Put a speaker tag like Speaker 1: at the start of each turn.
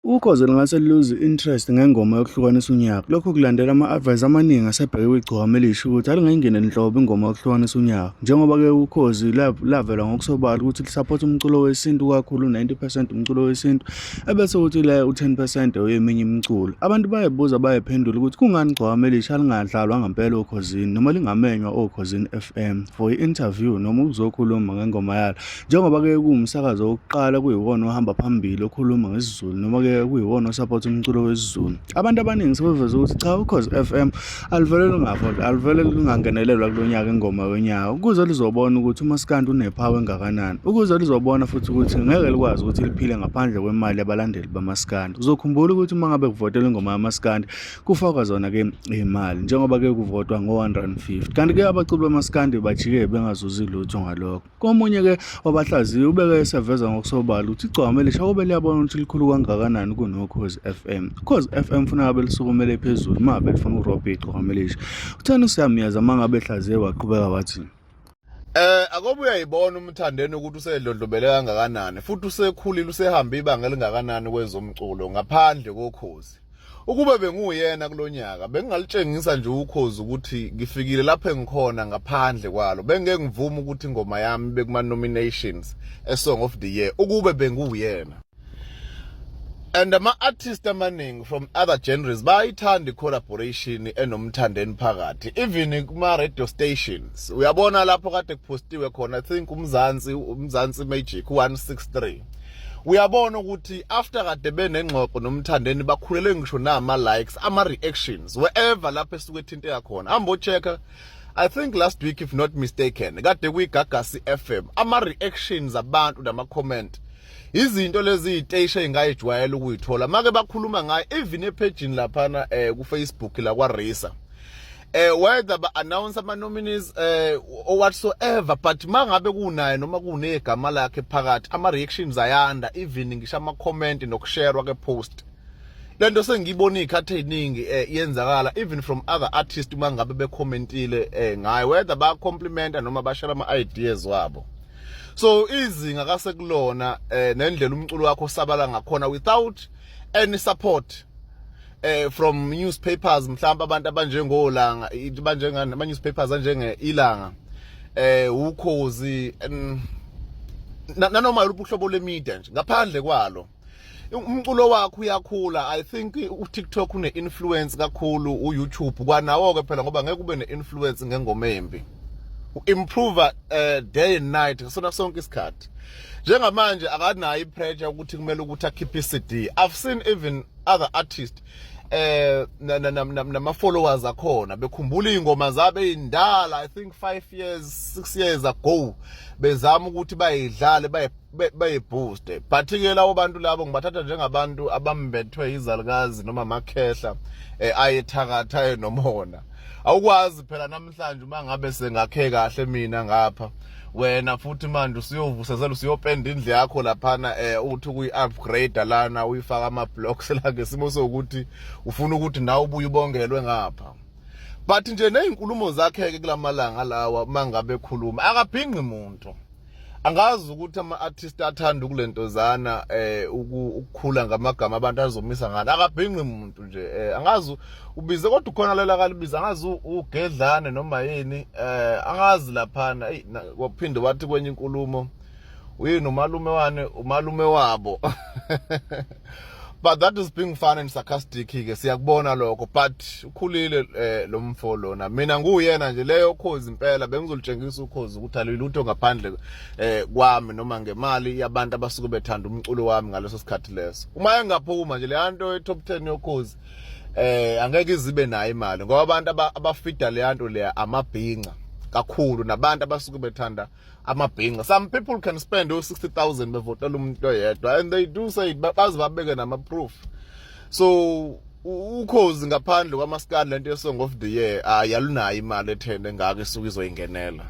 Speaker 1: Ukhozi lungase luluze i-interest ngengoma yokuhlukanisa unyaka. Lokhu kulandela ama-advice amaningi asebheke kwigcokama elisha ukuthi alingayingeni nhlobo ingoma yokuhlukanisa unyaka. Njengoba-ke Ukhozi lavela ngokusobala ukuthi lisaphotha umculo wesintu kakhulu, 90 percent umculo wesintu, ebese kuthi le u-10 percent oyeminye imiculo. Abantu bayebuza bayephendula ukuthi kungani igcokama elisha lingadlalwa ngempela oKhozini noma lingamenywa oKhozini FM for i-interview noma ukuzokhuluma ngengoma yalo. Njengoba-ke kuwumsakazo wokuqala kuyiwona ohamba phambili okhuluma ngesiZulu noma-ke kuyiwona osapotha umculo wesiZulu. Abantu abaningi sebeveze ukuthi cha, Ukhozi FM aluvele lungavoti, aluvele lungangenelelwa kulo nyaka ingoma yonyaka ukuze lizobona ukuthi umaskandi unephawu engakanani, ukuze lizobona futhi ukuthi ngeke likwazi ukuthi liphile ngaphandle kwemali yabalandeli bamaskandi. Uzokhumbula ukuthi uma ngabe kuvotelwa ingoma yamaskandi kufakwa zona-ke iy'mali njengoba-ke kuvotwa ngo-150, kanti-ke abaculi bamaskandi bajike bengazuzi lutho ngalokho. Komunye-ke wabahlaziyi ubeke eseveza ngokusobala ukuthi igcokama elisha kube liyabona ukuthi likhulu kangakanani kunoKhozi FM. Ukhozi FM funa ngabe lisukumele phezulu uma ngabe lifuna ukurobha igcokama elisha. Utheni uSiyamyeza uma ngabe ehlaziye waqhubeka wathi.
Speaker 2: Akobe uyayibona uMthandeni ukuthi usedlondlobele kangakanani futhi usekhulile, usehambe ibanga elingakanani kwezomculo ngaphandle koKhozi. Ukube bengiwuyena kulonyaka bengingalitshengisa nje uKhozi ukuthi ngifikile lapho engikhona ngaphandle kwalo. Bengeke ngivume ukuthi ingoma yami bekuma nominations e Song of the Year ukube bengiwuyena. And ama-artist amaningi from other genres bayayithanda i-collaboration enoMthandeni phakathi, even kuma-radio stations. Uyabona lapho kade kuphostiwe khona, I think uMzansi Magic 163, uyabona ukuthi after kade benengxoxo noMthandeni bakhulele ngisho nama-likes, ama-reactions, wherever lapho esuke ethinteka khona. Hamba check, I think last week, if not mistaken, kade kwiGagasi FM, ama-reactions abantu nama-comment, izinto lezi iziteshi engayijwayela ukuyithola make bakhuluma ngayo, even ephejini laphana ku Facebook la kwa Risa, whether ba announce ama nominees or whatsoever, but mangabe kunaye noma kunegama lakhe phakathi, ama reactions ayanda, even ngisho ama comment nokushare ke post. Lento sengiyibona izikhathi eziningi yenzakala even from other artists uma ngabe becommentile ngayo, whether ba complimenta noma bashare ama ideas wabo. So izinga kasekulona nendlela umculo wakho osabala ngakhona without any support from newspapers, mhlawumbe abantu abanjengoLanga, banjengani, ama newspapers anjenge Ilanga, Ukhozi, nanoma yoluphi uhlobo lwemedia nje, ngaphandle kwalo umculo wakho uyakhula. I think uTikTok une influence kakhulu, uYouTube kwanawo ke phela, ngoba ngeke ube ne-influence ngengoma embi. Uimprove day and night sona sonke isikhathi. Njengamanje akanayo ipressure ukuthi kumele ukuthi akhiphe iCD. I've seen even other artists nama followers akhona bekhumbula izingoma zabo ezindala, I think 5 years, 6 years ago, bezama ukuthi bayidlale, bayiboost, but ke labo bantu labo ngibathatha njengabantu abambethwe izalukazi noma amakhehla ayethakatha ayenomona. Awukwazi phela namhlanje uma ngabe sengakhe kahle mina ngapha, wena futhi manje usuyovusezela, usuyopenda indlu yakho laphana, uthi ukuyi-upgrade lana, uyifaka ama-blocks la, ngesimo sokuthi ufuna ukuthi nawe ubuye ubongelwe ngapha. But nje nezinkulumo zakhe-ke kulamalanga lawa, mangabe ekhuluma akabhinqi muntu. Angazi ukuthi ama-artist athanda ukulentozana ukukhula ngamagama abantu azomisa ngani. Akabhinqi muntu nje. Angazi ubize kodwa ukhona lela kalibiza, angazi ugedlane noma yini, angazi laphana. Eyi, waphinde wathi kwenye inkulumo uyini umalume wani, umalume wabo, but that is being fun and sarcastic ke, siyakubona lokho. But ukhulile lo mfo lona. Mina nguyena nje leyo Khozi impela bengizolitshengisa uKhozi ukuthi alilutho ngaphandle kwami noma ngemali yabantu abasuke bethanda umculo wami ngaleso sikhathi leso. Uma engaphuma nje le nto e top 10 yoKhozi, angeke izibe nayo imali, ngoba abantu abafida le nto leya amabhinca kakhulu nabantu abasuke bethanda amabhinca. Some people can spend o 60,000 bevotela umuntu oyedwa, and they do say it, baze babeke nama proof. So uKhozi ngaphandle kwamaskandi, lento ye Song of the Year ayalunayo imali ethene engaka esuke izoyingenela.